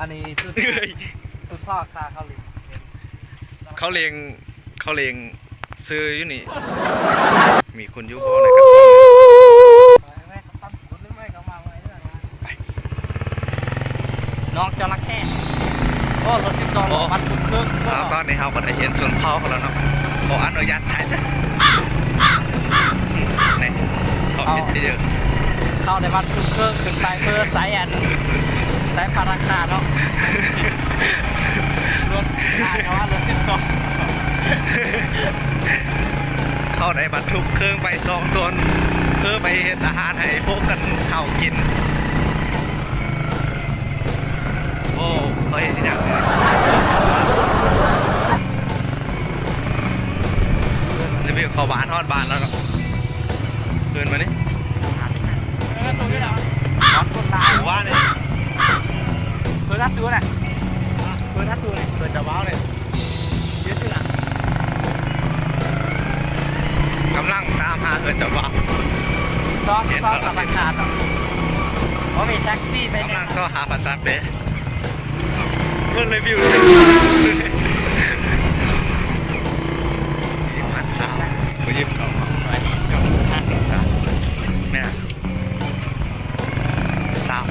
ອັນນີ້ສຸດ ເອີຍ ສຸດພໍ່ຂ້າເຂົາເລີຍ ເຂົາເລັງ ເຂົາເລັງຊື້ຢູ່ນີ້ ມີຄົນຢູ່ບໍ່ໃນກະ ນ້ອງຈະລະເຂ້ ໂອ້ ລົດສິບສອງ ໂອ້ ບັນທຸກເຄື່ອງ ເອົາ ຕອນນີ້ເຮົາກໍໄດ້ເຫັນຊົນເຜົ່າເຂົາແລ້ວເນາະ ຂໍອະນຸຍາດຖ່າຍ ນີ້ ເຂົາເຮັດທີ່ເດີມ ເຂົາໄດ້ບັນທຸກເຄື່ອງຂຶ້ນໄປເພື່ອໃຊ້ອັນ ໃຊ້ພັດຕາຄານເນາະ ລົດ ອ່ານວ່າລົດສິບສອງ ເຂົາໄດ້ບັນທຸກເຄື່ອງໄປສອງຕົນ ເພື່ອໄປເຮັດອາຫານໃຫ້ພວກກັນເຮົາກິນ. ໂອ້ ເຂົາເຮັດອີ່ຫຍັງ? ຣີວິວເຂົ້າບ້ານ ຮອດບ້ານແລ້ວເນາະ ເດີນມານີ້ ເອີ ໂຕນີ້ແຫຼະ ຮອດຄົນຫຼາຍ ວ່ານີ້ ເປີດຮັດຕູນະ ເປີດຮັດຕູນະ ເປີດຈະວ້າວເລີຍ. ກຳລັງຕາມຫາເຮືອນເຈົ້າບ່າວ ຊອກ ຊອກທະນາຄານເນາະ ບໍ່ມີແທັກຊີໄປ ກຳລັງຊອກຫາປາສາດເດ້ ເບິ່ງຣີວິວ ຍິບພັນຊາວ ບໍ່ຍິບເອົາ ແມ່ນ. ສາມ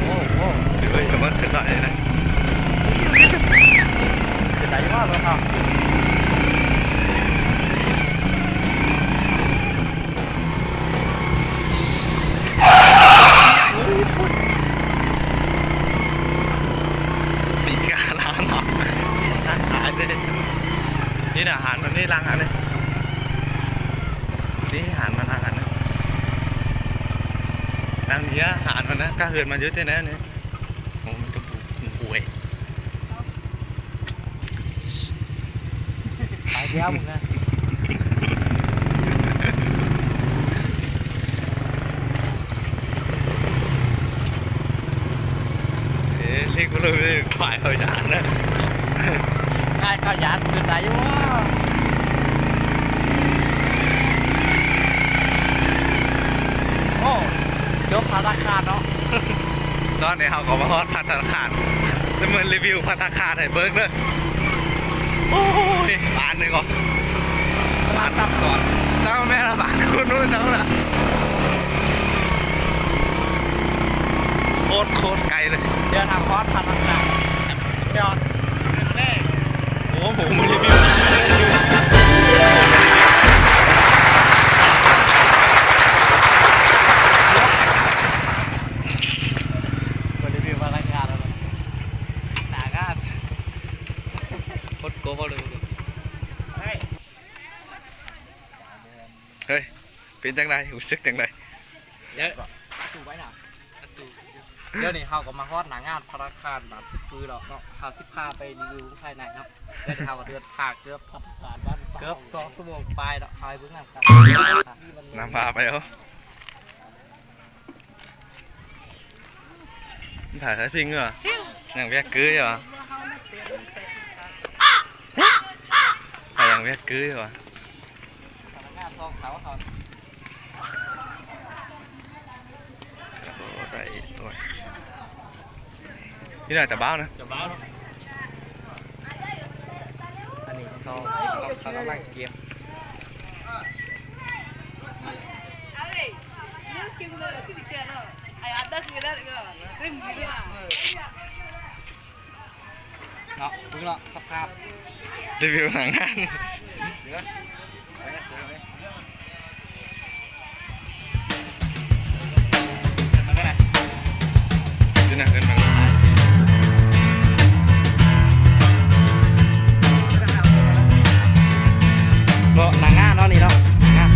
ໂອ້ໂຫ ເອີຍ ກຳລັງຂຶ້ນໄດ້ນະ ຂຶ້ນໄດ້ຢູ່ບໍ່ລົດເຮົາ ປີກາລາເນາະ ທັກທາຍເດ້ ນີ້ນະ ອາຫານມັນນີ້ ຫຼັງອັນນີ້ ນີ້ອາຫານມັນ ຫຼັງອັນນີ້ ຫຼັງນີ້ອາຫານມັນນະ ກະເຮືອນມັນຢູ່ທີ່ໃນນີ້. ໂອ້ ມັນກະບໍ່ຫວຍ ໄປແລ້ວມຶງນະ ເອີ ເລັກບໍ່ເລີຍ ຄວາຍເຂົາຢ້ານນະ ຄວາຍເຂົາຢ້ານ ຂຶ້ນໄດ້ຢູ່ບໍ່? ໂອ້ ຈົບພາລະຄາເນາະ. ຕອນນີ້ເຮົາກໍມາຮອດພັດຕາຄານ ຊິມາຣີວິວພັດຕາຄານໃຫ້ເບິ່ງເດີ ໂອ້ຍ ບ້ານນີ້ກໍ ບ້ານຊັບຊ້ອນ ເຈົ້າແມ່ນລະ ບ້ານຄຸນຮູ້ເຈົ້າລະ ໂຄດ ໂຄດໄກເລີຍ ດຽວຖ້າຮອດພັດຕາຄານ ດຽວ ໂອ້ໂຫ ມາຣີວິວ ມາຣີວິວພະນັກງານແລ້ວນະ ໜ້າງານ ຄົດໂກບໍ່ເລີຍ ເຮີ້ຍ ເປັນຈັ່ງໃດ? ຮູ້ສຶກຈັ່ງໃດ? ເດີ ປະຕູໄວ້ນະ ປະຕູ ດຽວນີ້ເຮົາກໍມາຮອດໜ້າງານພະນາຄານບາງຊື່ປືແລ້ວເນາະ ເຮົາຊິພາໄປຣີວິວພາຍໃນເນາະ ດຽວນີ້ເຮົາກໍເດີນທາງເກືອບ ເກືອບສອງຊົ່ວໂມງປາຍເນາະ ເຮົາໄປເບິ່ງນຳກັນ ນຳພາໄປເອົາ ຖ່າຍໃຫ້ພິງເດີ ຍັງວຽກກືຢູ່ຫວາ ຖ້າຍັງວຽກກືຢູ່ຫວາ ໂອ້ ໄດ້ ໂອ້ຍ ນີ້ໜ້າຈະບ້າວນະ ຈະບ້າວເນາະ ອັນນີ້ຊອງ ເຂົາກຳລັງເກັບ ເນາະ ເບິ່ງເນາະ ສະພາບ ຣີວິວໜ້າງານ ເນາະ ໜ້າງານເນາະ ນີ້ເນາະ ໜ້າງານ.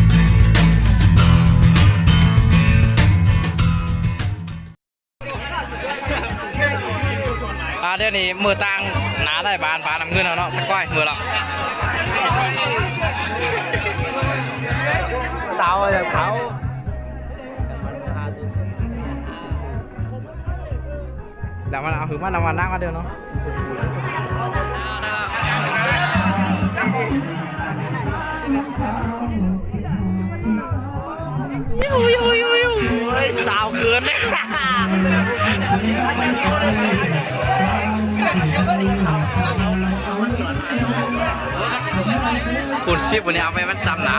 ອ່າ ດຽວນີ້ມືຕາງໜ້າໄດ້ບານ ບານນ້ຳເງິນເຮົາເນາະ ສະກ້ອຍມືລະ ສາວເຂົາ ແລ້ວມັນເອົາຄືມານຳວັນນາງມາເດີເນາະ. ໂອ້ຍ ສາວເຂີນເດ້. ຄູນສິບ ມື້ນີ້ເອົາໄປມັນຈຳໜ້າ.